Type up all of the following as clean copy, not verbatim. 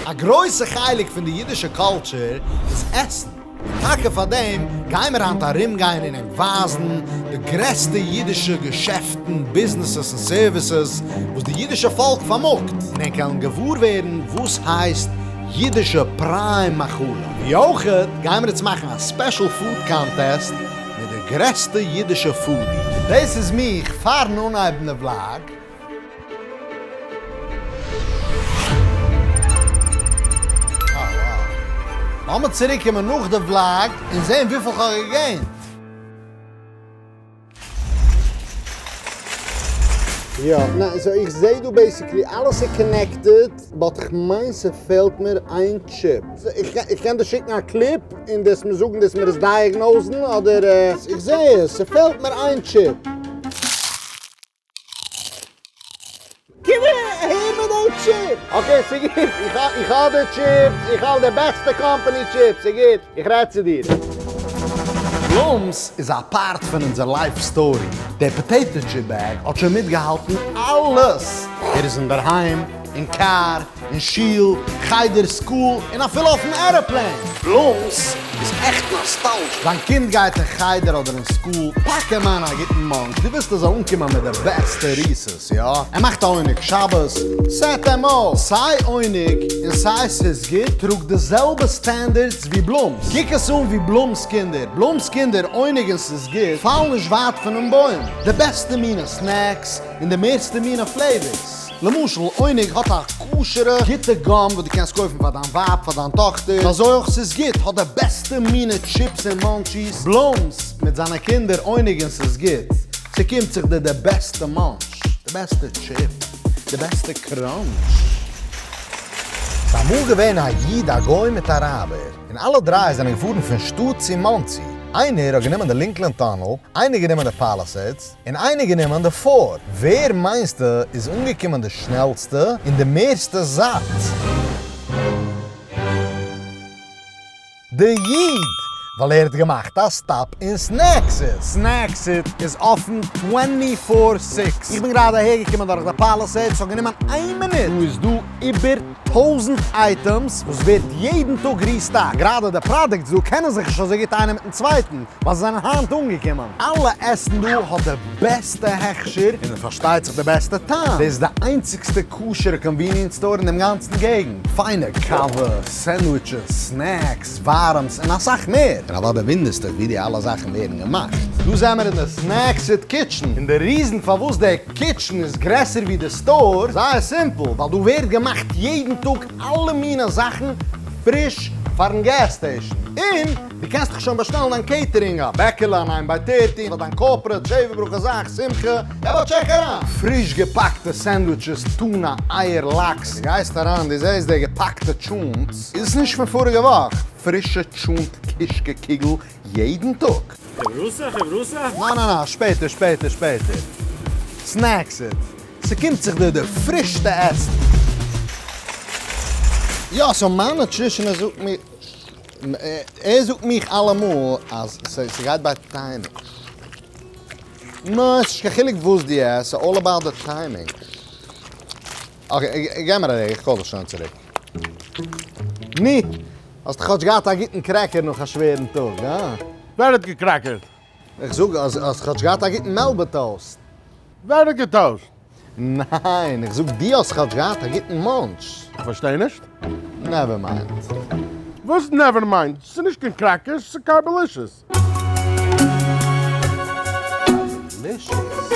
א גרויסע חלק פון די אידישע culture איז עסן, און טאקע פאר דעם גיימער היינט ארומגיין און ענק ווייזן די גרעסטע אידישע געשעפטן, ביזנעסעס און services וואס די אידישע פאלק פארמאגט, און ענק וועלן געוואר ווערן וואס הייסט אידישע prime מאכלים. ווי אויכעט גיימער איצט מאכן א special food contest מיט די גרעסטע אידישע foodie. דאס איז מיך פארן אנהייבן די vlog. לאמיר צוריק קומען נאך די vlog און זעהן וויפיל כ'האב גע gain ט. יא, ניין, so איך זעה דא basically אלעס איז connected, but כ'מיין ס'פעלט מיר איין chip. איך קען דיר שיקן א clip און דאס מיר זאגן דאס מיר עס diagnose ן אדער. איך זעה עס, ס'פעלט מיר איין chip. קום אהער מיט די chip! Okay ס'גוט, איך האב די chips, איך האב די בעסטע company chips, ס'גוט, איך רעד צו דיר. בלומס איז א part פון אונזער life story, דער potato chip bag האט שוין מיטגעהאלטן אלעס, ער איז אינדערהיים, אין קאר, אין שול, חדר, school, און אפילו אויפן airplane. בלומס איז עכט נאסטאלגיש. דיין קינד גייט אין חדר אדער אין school, פאק אים איין א גוטן munch, דו ווילסט ער זאל אנקומען מיט די בעסטע Reese's, יא? ער מאכט א עונג שבת, סעט אים אויף! סיי עונג און סיי ס'איז גוט טראגט די זעלבע standards ווי בלומס. קוק עס אן ווי בלומס קינדער, בלומס קינדער, עונג און ס'איז גוט פאלן נישט ווייט פונעם בוים. די בעסטע מינע snacks און די מערסטע מינע flavors. למשל, עונג האט א כשר'ע גוטע gum וואס דו קענסט קויפן פאר דיין ווייב, פאר דיין טאכטער, און אזוי אויך ס'איז גוט האט די בעסטע מינע chips און munchies, בלומס מיט זיינע קינדער עונג און ס'איז גוט, ס'קומט זיך דיר די בעסטע munch, די בעסטע chip, די בעסטע crunch. ס'איז אמאל געווען א איד א גוי מיט אראבער, און אלע דריי זענען געפארן פון שטאט צו מאנסי, איינער האט גענומען די לינקלען tunnel, איינער גענומען די פאליסעידס, און איינער גענומען די פאר. ווער מיינסטו איז אנגעקומען די שנעלסטע און די מערסטע זאט? די איד! ווייל ער האט געמאכט א stop אין סנעקסיט. סנעקסיט איז אפן twenty four six. איך בין גראדע אהער געקומען דורך די פאליסעידס, ס'האט גענומען איין מינוט. דא איז דא איבער טויזענט items וואס ווערט יעדן טאג restocked. גראדע די products דא קענען זיך נישט אזוי גוט איינער מיטן צווייטן, ווייל זיי זענען היינט אנגעקומען. אלע עסן דא האט די בעסטע הכשר און פארשטייט זיך די בעסטע טעם. דאס איז די איינציגסטע כשר'ע convenience store אין דעם גאנצן געגנט. פיינע קאווע, sandwiches, snacks, ווארעמס און אסאך מער. און אוודאי וואונדערסט דיך ווי די אלע זאכן ווערן געמאכט. דא זעמער אין די סנעקסיט kitchen. און די reason פארוואס די kitchen איז גרעסער ווי די store זייער simple, ווייל דא ווערט געמאכט יעדן טאג אלע מינע זאכן פריש פארן gas station. און. דו קענסט דיך שוין באשטעלן דיין catering, א בעקעלע, א nine by thirty, פאר דיין corporate, שבע ברכה זאך, שמחה, געב א check אריין! פריש געפאקטע sandwiches, טונא, אייער, לאקס, דו גייסט אריין דו זעסט די געפאקטע טשולנטס, איז עס נישט פון פאריגע וואך, פרישע טשולנט קישקע קוגל יעדן טאג. חברותא? חברותא? ניין ניין ניין, שפעטער שפעטער שפעטער. סנעקס איט. ס'קומט זיך דיר די פרישסטע עסן. יא, so מיין nutritionist זאגט מיר. ער זאגט מיך אלעמאל אז ס'גייט ביי timing. נא, ס'נישט קיין חילוק וואס דו עסט, ס'איז all about די timing. Okay, געב מיר א רגע, איך call דיך שוין צוריק. נו, האסט כאטש געהאט א גוטן cracker נאך א שווערן טאג, הא? ווער האט געקרעקערט? איך זאג אז האסט כאטש געהאט א גוטן Melba toast. ווער האט געטוישט? ניין, איך זאג דו האסט כאטש געהאט א גוטן munch. איך פארשטיי נישט. Never mind. וואס never mind? ס'איז נישט קיין crackers, ס'איז Carbolicious. Carbolicious?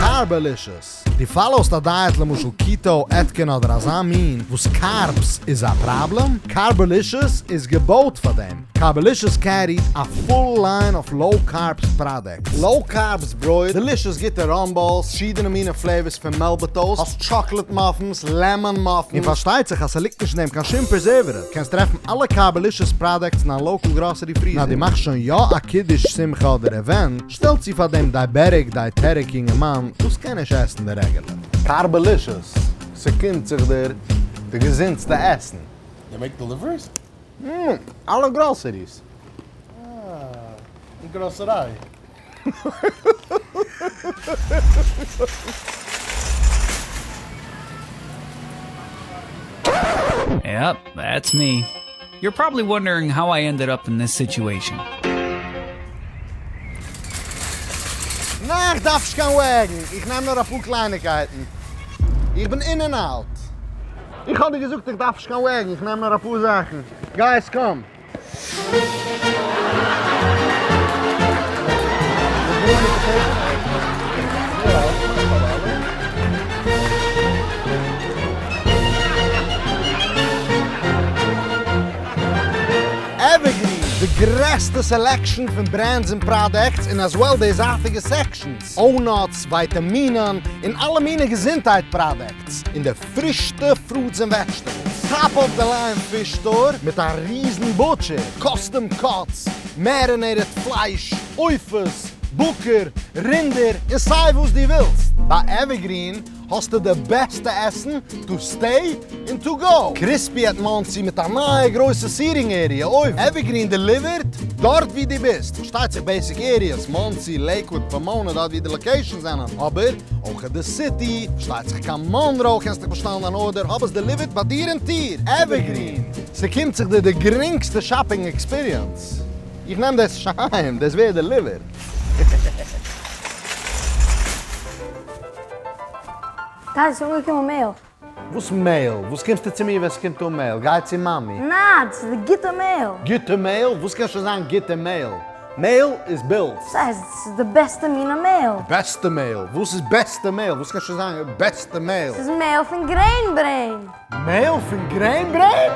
Carbolicious. דו follow סט א diet למשל keto, Atkins אדער אזא מין וואס carbs איז א פראבלעם? Carbolicious איז געבויט פאר דעם. Carbolicious carry ט א full line אוו low carbs products. Low carbs ברויט, delicious גוטע crumbles, פארשידענע מינע flavors פון Melba toast, האסט chocolate muffins, lemon muffins, און פארשטייט זיך אז ס'ליגט נישט אין דעם קיין שום preservative. קענסט טרעפן אלע Carbolicious products אין דיין local grocery freezer. נאר דו מאכסט שוין יא א קידוש שמחה אדער event, שטעל צו פאר דעם diabetic dietetic יונגערמאן וואס קען נישט עסן די רעגולער. Carbolicious, ס'קומט זיך דיר די געזונטסטע עסן. They make deliveries? אלע groceries. אה, אין גראסעריי. Yep, that's me. You're probably wondering how I ended up in this situation. ניין, איך דארף נישט קיין wagon, איך נעם נאר אפאר קלייניקייטן. איך בין in and out. איך האב דיר געזאגט איך דארף נישט קיין wagon, איך נעם נאר אפאר זאכן. Guys, come. Evergreen, די גרעסטע selection פון brands און products און as well די זייטיגע sections, אונאטס, ווייטאמינען, און אלע מיני געזונטהייט products, און די פרישסטע fruits און vegetables. Top of the line fish store מיט א ריזן butcher, custom cuts, marinated פלייש, עופות, בקר, רינדער, און סיי וואס דו ווילסט. ביי Evergreen האסטו די בעסטע עסן to stay און to go. Crispy at מאנסי מיט א נייע גרויסע seating area אויבן. Evergreen deliver ט דארט ווי דו ביסט. פארשטייט זיך basic areas, מאנסי, לעיקוואד, פאמאנא, דארט ווי די locations זענען. אבער אויך אין די city, פארשטייט זיך קיין מאנראו קענסט דיך באשטעלן אן order, האב עס deliver ט ביי דיר אין טיר. Evergreen, ס'קומט זיך דיר די גרינגסטע shopping experience. איך נעם דאס שיין, דאס ווערט deliver ט. טאטי, ס'איז אנגעקומען mail. וואס mail? וואס קומסטו צו מיר ווען ס'קומט אן mail? גיי צו מאמי. ניין, ס'איז די גוטע mail. גוטע mail? וואס קען שוין זיין גוטע mail? Mail איז bills. ס'הייסט ס'איז די בעסטע מינע mail. די בעסטע mail? וואס איז בעסטע mail? וואס קען שוין זיין בעסטע mail? ס'איז mail פון Grain Brain. Mail פון Grain Brain?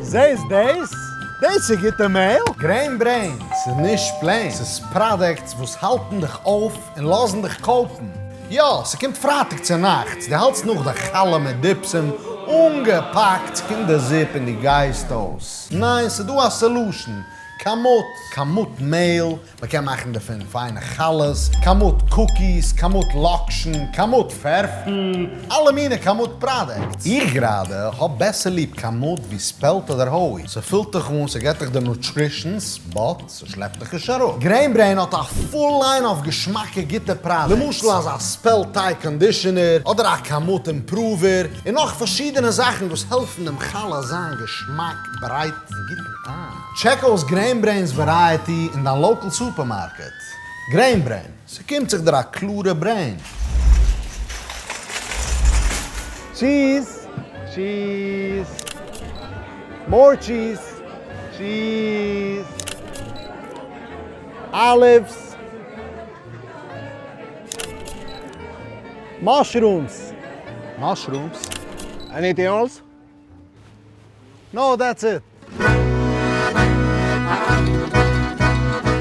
זעסט דאס? דאס איז גוטע mail! Grain Brain, ס'איז נישט plain, ס'איז products וואס האלטן דיך אויף און לאזן דיך קויפן. יא, ס'קומט פרייטאג צונאכטס, דו האלטסט נאך די חלה מיט דיפסים אנגעפאקט, ס'קומט די זופ און דו גייסט אויס. ניין, ס'איז דא א solution, כמות, כמות מעהל, מ'קען מאכן דערפון פיינע חלות, כמות cookies, כמות לאקשן, כמות פערפל, אלע מיני כמות products. איך גראדע האב בעסער ליב כמות ווי spelt אדער הוי, ס'פילט דיך אן, ס'געט דיך די nutritions, but ס'שלעפט דיך נישט אראפ. Grain Brain האט א full line אויף געשמאקע גוטע products. למשל אזא spelt טייג conditioner, אדער א כמות improver, און נאך פארשידענע זאכן וואס העלפן דעם חלה זיין געשמאק, ברייט, און גוטן טעם. Check אויס Grain Brain's variety אין דיין local supermarket. Grain Brain, ס'קומט זיך דיר א קלארע brain. Cheese! Cheese! More cheese! Cheese! Olives! Mushrooms! Mushrooms? Anything else? No, that's it.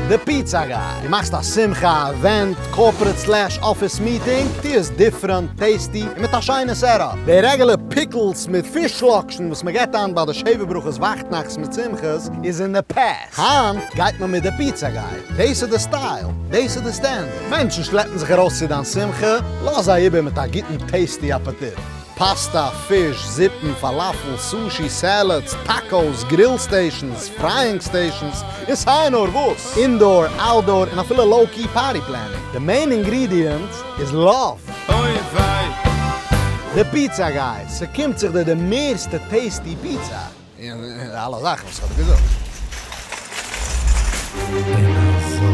The Pizza Guy. דו מאכסט א שמחה, event, corporate slash office meeting, טו עס different, tasty, און מיט א שיינע setup. די regular pickles מיט פיש לאקשן וואס מען געט איין ביי די שבע ברכות וואכטנאכטס מיט שמחות איז אין די past. היינט גייט מען מיט די Pizza Guy. דאס איז די style. דאס איז די standard. מענטשן שלעפן זיך ארויס צו דיין שמחה, לאז זיי איבער מיט א גוטן tasty אפעטיט. פאסטא, פיש, זופן, פאלאפל, sushi, salads, tacos, grill stations, frying stations, און סיי נאר וואס! Indoor, outdoor, און אפילו low key party planning. די main ingredient איז love! אוי וויי! די Pizza Guy, ס'קומט זיך דיר די מערסטע tasty pizza! און אלע זאכן וואס כ'האב דיר געזאגט. און אזוי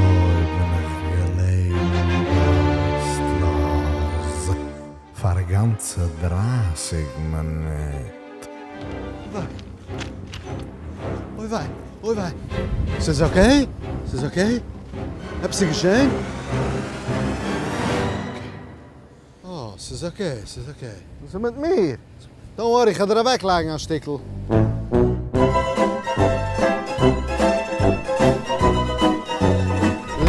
בין איך געלעגן באוואוסטלאז פאר גאנצע דרייסיג מינוט. אוי וויי, אוי וויי, ס'איז okay? ס'איז okay? עפעס איז געשען? Okay. אה, ס'איז okay, ס'איז okay. וואס איז מיט מיר? Don't worry, כ'וועל דיר אוועקלייגן א שטיקל.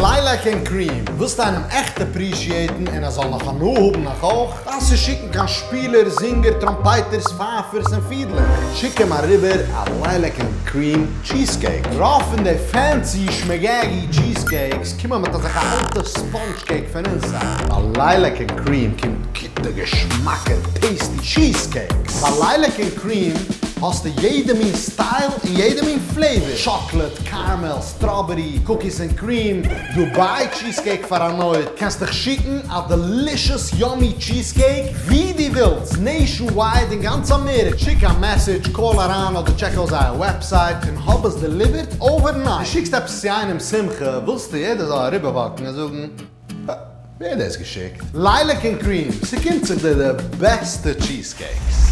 Lilac and Cream, ווילסט איינעם עכט appreciate ן און ער זאל נאך הנאה האבן נאך אויך? דארפסט נישט שיקן קיין שפילער, זינגער, טראמפייטערס, פייפערס און פידלער. שיק אים אריבער א Lilac and Cream cheese cake. רוב פון די fancy שמעגעגי cheese cakes קומען מיט אזעלכע אלטע sponge cake פון inside. ביי Lilac and Cream קומט גוטע געשמאקע tasty cheese cakes. ביי Lilac and Cream האסטו יעדע מין style און יעדע מין flavor, chocolate, caramel, strawberry, cookies and cream, דוביי cheese cake פאר א נויט, קענסט דיך שיקן א delicious yummy cheese cake ווי דו Needles, nationwide אין גאנץ אמעריקע. שיק א message, call אריין אדער check אויס זייער website און האב עס delivered overnight. דו שיקסט עפעס צו איינעם שמחה, ווילסטו יעדער זאל אריבערוואקן און זאגן, אה, ווער האט דאס געשיקט? Lilac and Cream, ס'קומט זיך דיר די בעסטע cheese cakes.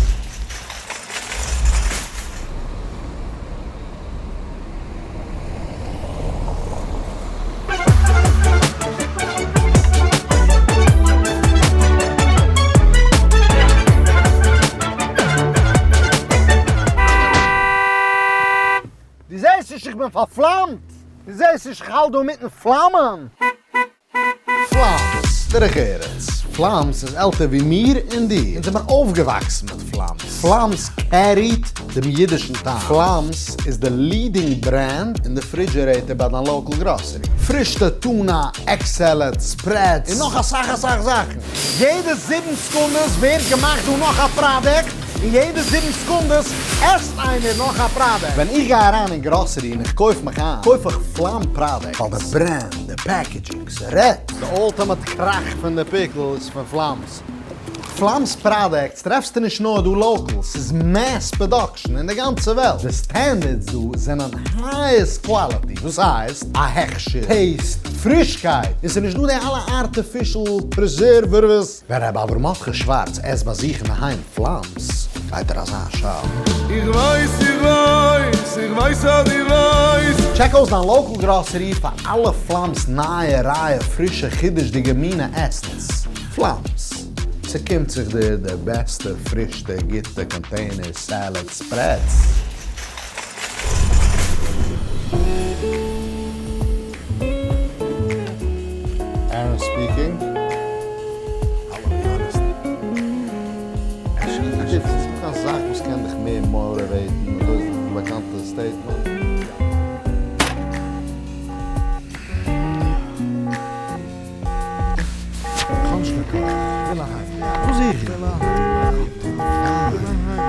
דו זעסט נישט איך בין פארפלאמט? דו זעסט נישט איך האלט דא אינמיטן פלאמען? פלאמס, דרך ארץ. פלאמס איז עלטער ווי מיר און דיר. אונז זעמער אויפגעוואקסן מיט פלאמס. פלאמס carry ט דעם אידישן טעם. פלאמס איז די leading brand אין די refrigerator ביי דיין local grocery. פרישטע tuna, egg salad, spreads, און נאך אסאך אסאך זאכן. יעדע 7 סעקונדעס ווערט געמאכט דא נאך א product, און יעדע 7 סעקונדעס עסט איינער נאך א product. ווען איך גיי אריין אין גראסערי און איך קויף מיך איין, קויף איך פלאם product, ווייל די brand, די packaging, ס'רעדט. די ultimate קראך פון די פיקל איז פון פלאמס. פלאמס products טרעפסטו נישט נאר דא local, ס'איז mass production אין די גאנצע וועלט. די standards דא זענען highest quality, וואס הייסט א הכשר, taste, פרישקייט, און ס'איז נישט דא די אלע artificial preservatives. ווען רבי אברהם מרדכי שווארץ עסט ביי זיך אינדערהיים פלאמס, גייט ער אזא שאל. איך ווייס, איך ווייס, איך ווייס אז דו ווייסט. Check אויס דיין local grocery פאר אלע פלאמס נייע רייע פרישע חידוש'דיגע מיני עסנס. פלאמס. ס'קומט זיך דיר די בעסטע פרישטע גוטע container salad spreads. Aaron speaking. Hello, יונסט. ס'איז נישטא קיין זאך וואס קען דיך מער motivate ן, דאס איז די באקאנטע statement. כ'האב נישט קיין כח, כ'וויל אהיים. וואס זוך איך? כ'וויל אהיים. כ'וויל אהיים.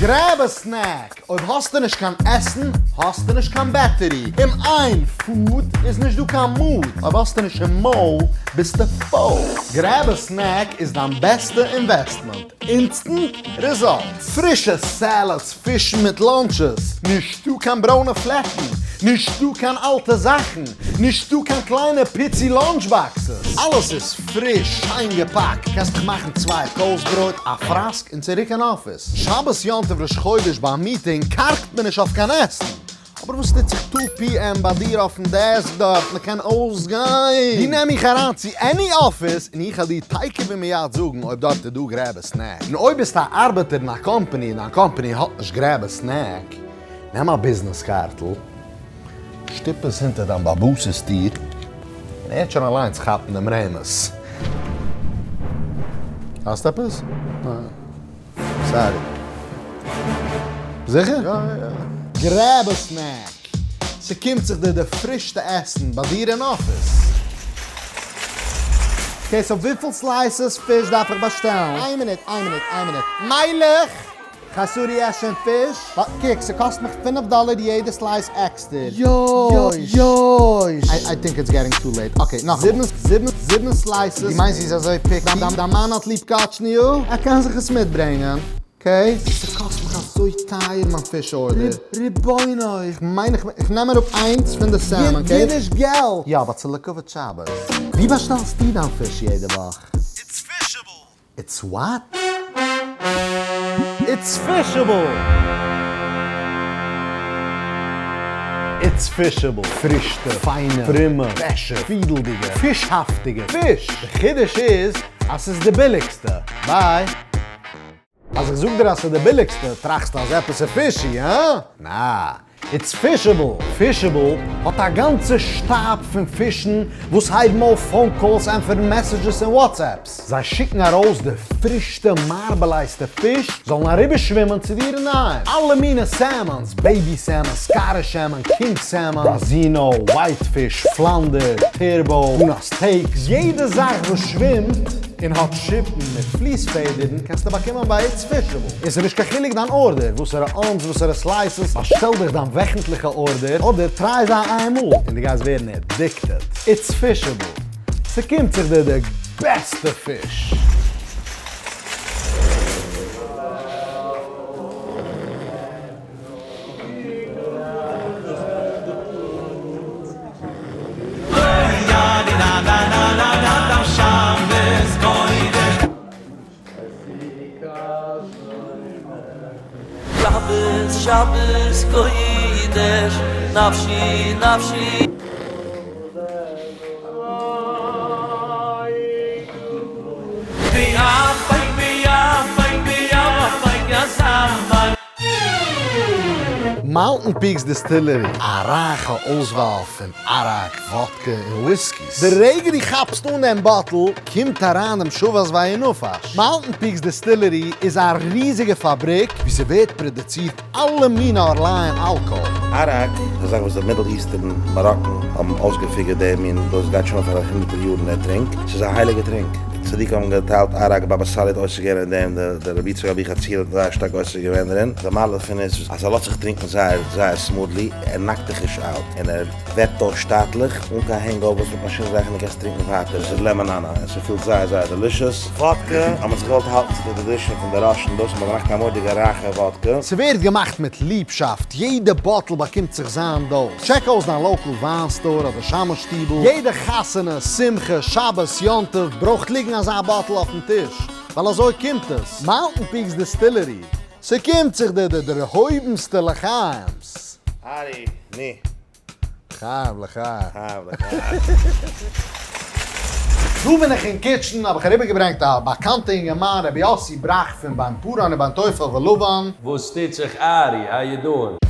Grab a snack! אויב האסטו נישט קיין עסן, האסטו נישט קיין battery. און אן food איז נישט דא קיין mood. אויב האסטו נישט אין מויל, ביסטו פויל. Grab a snack איז דיין בעסטע investment. Instant results. פרישע salads, פיש מיט lunches. נישטא קיין ברוינע פלעקן. נישטא קיין אלטע זאכן. נישטא קיין קליינע פיצי lunch boxes. אלעס איז פריש, שיין געפאקט. קענסט דיך מאכן צוויי toast ברויט, א פראסק און צוריק אין אפיס. שבת יום טוב ראש חודש ביים meeting קארגט מען נישט אויף קיין עסן. אבער וואס טוט זיך 2 PM ביי דיר אויפן desk דארט? מען קען אויסגיין. ווי נעם איך אריין צו any office און איך וועל דיר תיכף ומיד זאגן אויב דארט איז דא Grab a Snack. און אויב ביסטו א ארבעטער אין א קאמפאני און דיין קאמפאני האט נישט Grab a Snack, נעם א ביזנעס קארטל, שטופ עס אונטער דיין באבא'ס טיר, און ער וועט שוין אליינס כאפן דעם רמז. האסט עפעס? ניין. Sorry. זיכער? יא יא. Grab a snack! ס'קומט זיך דיר די פרישסטע עסן ביי דיר אין אפיס. Okay, so וויפיל slices פיש דארף איך באשטעלן? איין מינוט, איין מינוט, איין מינוט. מיילעך! חסורי עסן פיש? קוק, ס'קאסט מיך 5 דאלער יעדע slice extra. יוי! יוי! I think it's getting too late. Okay, נאך 7, 7, 7 slices. דו מיינסט זי איז אזוי picky? דיין מאן האט ליב קאטשניו? ער קען זיך עס מיטברענגען. Okay? ס'קאסט מיך אזוי טייער מיין פיש order. רבונו, איך מיין איך נעם אראפ איינס פון די salmon, okay? אידיש געלט! יא, but ס'לכבוד שבת. ווי באשטעלסטו דיין פיש יעדע וואך? It's fishable! It's what? It's fishable! It's fishable. פרישטע, פיינע, פרומע, פרעשע, פידלדיגע, פישהאפטיגע פיש. די חידוש איז, אז ס'איז די ביליגסטע. Bye. אז איך זאג דיר אז ס'איז די ביליגסטע, טראכסטו אז עפעס איז fishy, הא? Nah. It's fishable. Fishable האט א גאנצע שטאב פון פישן, וואס הייבן אויף phone calls, ענטפערן messages און WhatsApps. זיי שיקן ארויס די פרישסטע, מארבעלייזטע פיש, זאלן אריבערשווימען צו דיר אינדערהיים. אלע מיני salmons, baby salmon, Scottish salmon, king salmon, branzino, white fish, flounder, turbot, tuna steaks, יעדע זאך וואס שווימט. און האט שופן מיט פליס פעדערן קענסטו באקומען ביי איטס פישעבל. און ס'איז נישט קיין חילוק דיין ארדער, וואסערע אונס וואסערע slices, באשטעל דיך דיין וועכנטליכע ארדער אדער try זיי איינמאל און דו גייסט ווערן addicted. איטס פישעבל. ס'קומט זיך דיר די בעסטע פיש. Mountain Peaks Distillery, א רייכע אויסוואל פון אראק, וואדקע און וויסקיס. די רגע דו כאפסט אן דעם bottle, קומט אריין דעם שבת וינפש. Mountain Peaks Distillery איז א ריזיגע פאבריק וואו ס'ווערט פראדוצירט אלע מיני ערלייען אלקאהאל. אראק, די זאך וואס די Middle Eastern מאראקן האבן אויסגעפיגערט דעם מין, דאס גייט שוין אן פאר הונדערטער יארן דער טרינק, ס'איז א הייליגע טרינק. די צדיקים האבן געטיילט אראק, באבא סאלי האט עוסק געווען אין דעם, דער רבי יצחק אבוחצירא האט זייער שטארק עוסק געווען דערין. די מעלה דערפון איז אז ער לאזט זיך טרינקן זייער זייער smoothly, ער knock ט דיך נישט out, און ער וועפט אויס שטאטליך, אן קיין hangovers מיט מאשין זאכן, דו קענסט טרינקן ווייטער, עס איז לעמאנאנא, און ס'פילט זייער זייער delicious. וואדקע, אז מ'האט זיך געוואלט האלטן צו די tradition פון די ראשן, דאס האט מען געמאכט א מורא'דיגע רייכע וואדקע. ס'ווערט געמאכט מיט ליבשאפט, יעדע bottle באקומט זיך זיין dose. check אויס דיין local וויין store אדער שמש שטיבל, יעדע חתונה, שמחה, שבת, יום טוב ברויכט ליגן אזא bottle אויפן טיש, ווייל אזוי קומט עס. Mountain Peaks Distillery, ס'קומט זיך די די דערהויבנסטע לחיים'ס. ארי, ני. לחיים לחיים. לחיים לחיים. דא בין איך אין kitchen האב איך אריבערגעברענגט א באקאנטע אינגערמאן רבי יאסי בראך פון בין פארן און בין תופל ולבן. וואס טוט זיך ארי? How you doing?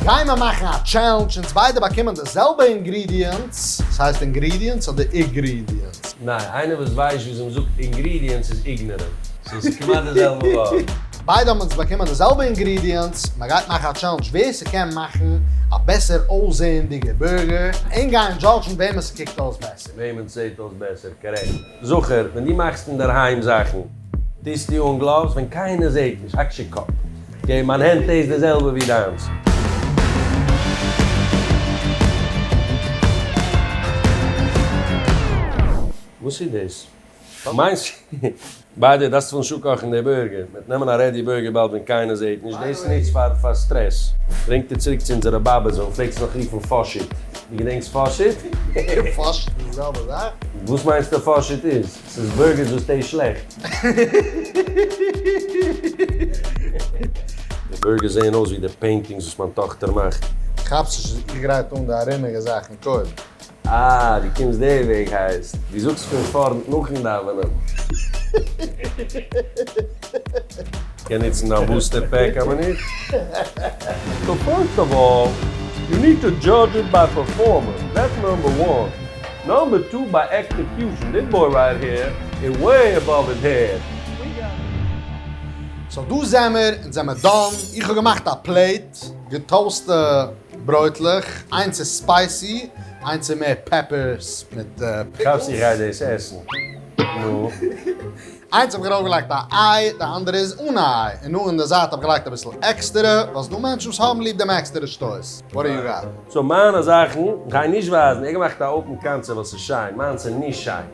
גיימער מאכן א challenge, אונז ביידע באקומען די זעלבע ingredients, ס'הייסט ingredients אדער איגרידיענטס? ניין, איינער וואס ווייסט וויאזוי מ'זאגט ingredients איז ignorant, so ס'איז כמעט די זעלבע ווארט. ביידע האבן אונז באקומען די זעלבע ingredients, מ'גייט מאכן א challenge ווער ס'קען מאכן א בעסער אויסזעהנדיגע burger, און גייען judge ן וועמען ס'קוקט אויס בעסער. וועמען ס'זעהט אויס בעסער, correct. זכר, ווען דו מאכסט אינדערהיים זאכן, טוסטו אן gloves ווען קיינער זעהט נישט, האק נישט קאפ. Okay, מיין הענט taste די זעלבע ווי דיינס. וואס איז דאס? מיינסט ביי די דארפסט פון שוק קאכן די burger, מיט נעמען א ready burger באלד ווען קיינער זעהט נישט, דאס נוצט פאר פאר stress. ברענגט דיר צוריק צו אונזערע באבעס ווען מ'פלעגט עס נאך רופן פאשיט. דו געדענקסט פאשיט? פאשיט איז די זעלבע זאך? וואס מיינסטו פאשיט איז? ס'איז burgers וואס taste שלעכט. די burgers זעהן אויס ווי די paintings וואס מיין טאכטער מאכט. כאפסט נישט אז איך גרייט אן די ארומיגע זאכן קודם. אה, דו קומסט די וועג הייסט. דו זאגסט פון פארנט נאכן דאווענען. קען נוצן דיין booster pack א מינוט? So first of all, you need to judge it by performance, that's number one. Number two by execution, this boy right here is way above his head. So דא זעמער, אונז זעמער done, איך האב געמאכט א plate, גע toast ע ברויטלעך, איינס איז spicy, איינס איז מער peppers מיט pickles. כאפסט איך גיי דאס עסן. נו. איינס האב איך ארויף געלייגט א איי, די אנדערע איז אן א איי, און נאר אין די זייט האב איך געלייגט אביסל עקסטערע, ווייל ס'דא מענטשן וואס האבן ליב דעם עקסטערע שטויס. What do you got? So מיינע זאכן גיי נישט ווייזן, ער האט געמאכט א open concept ווייל ס'איז שיין, מיינס איז נישט שיין.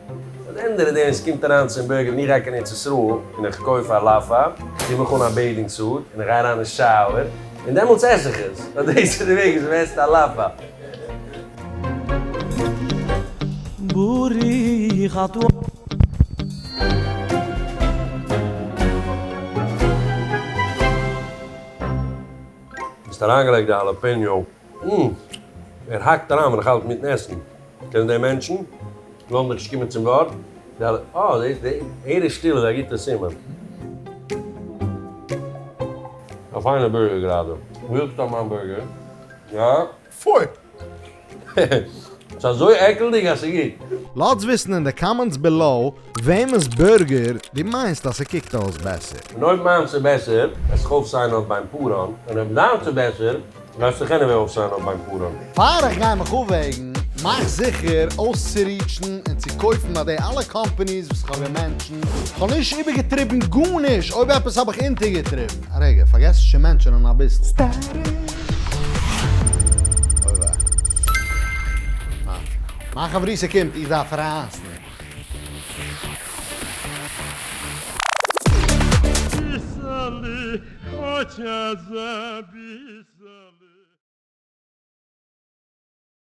אן ענדערע דעם ס'קומט אריין צום burger ווען איך גיי קיין ארץ ישראל און איך קויף א לאפא, טו מיך אן א bathing suit און איך גיי אריין אין shower, און דעמאלטס עס איך עס, ווייל דאס איז די וועג וויאזוי מ'עסט א לאפא. האסט אריינגעלייגט די jalapeño. ער האקט אריין ווען איך האלט מיטן עסן. קענסט די מענטשן? לאזן דיך נישט קומען צום ווארט. די אלע, אה, דאס, די, ער איז שטיל איז א גוטע סימן. א פיינע burger גראדע. ווילסט האבן מיין burger? יא? פוי! ס'איז אזוי עקלדיג אז ס'איז גוט. לאז וויסן אין די comments below וועמענס burger דו מיינסט אז ס'קוקט אויס בעסער. און אויב מיינס איז בעסער, וועסט זיך אויפ sign ען אויף ביים פאראן, און אויב דיינס איז בעסער, וועסט זיך anyway אויפ sign ען אויף ביים פאראן. פאר איך גיי מיך אפוועגן, מאך זיכער אויסצוריטשן און צו קויפן ביי די אלע קאמפאניס וואס כ'האב געמענטשנט. כ'האב נישט איבערגעטריבן גארנישט, אויב עפעס האב איך אונטערגעטריבן. א רגע, פארגעס נישט צו מענטשענען אביסל. אוי וויי. מיין חברותא קומט, איך דארף רייסן. Писали, хотя записали.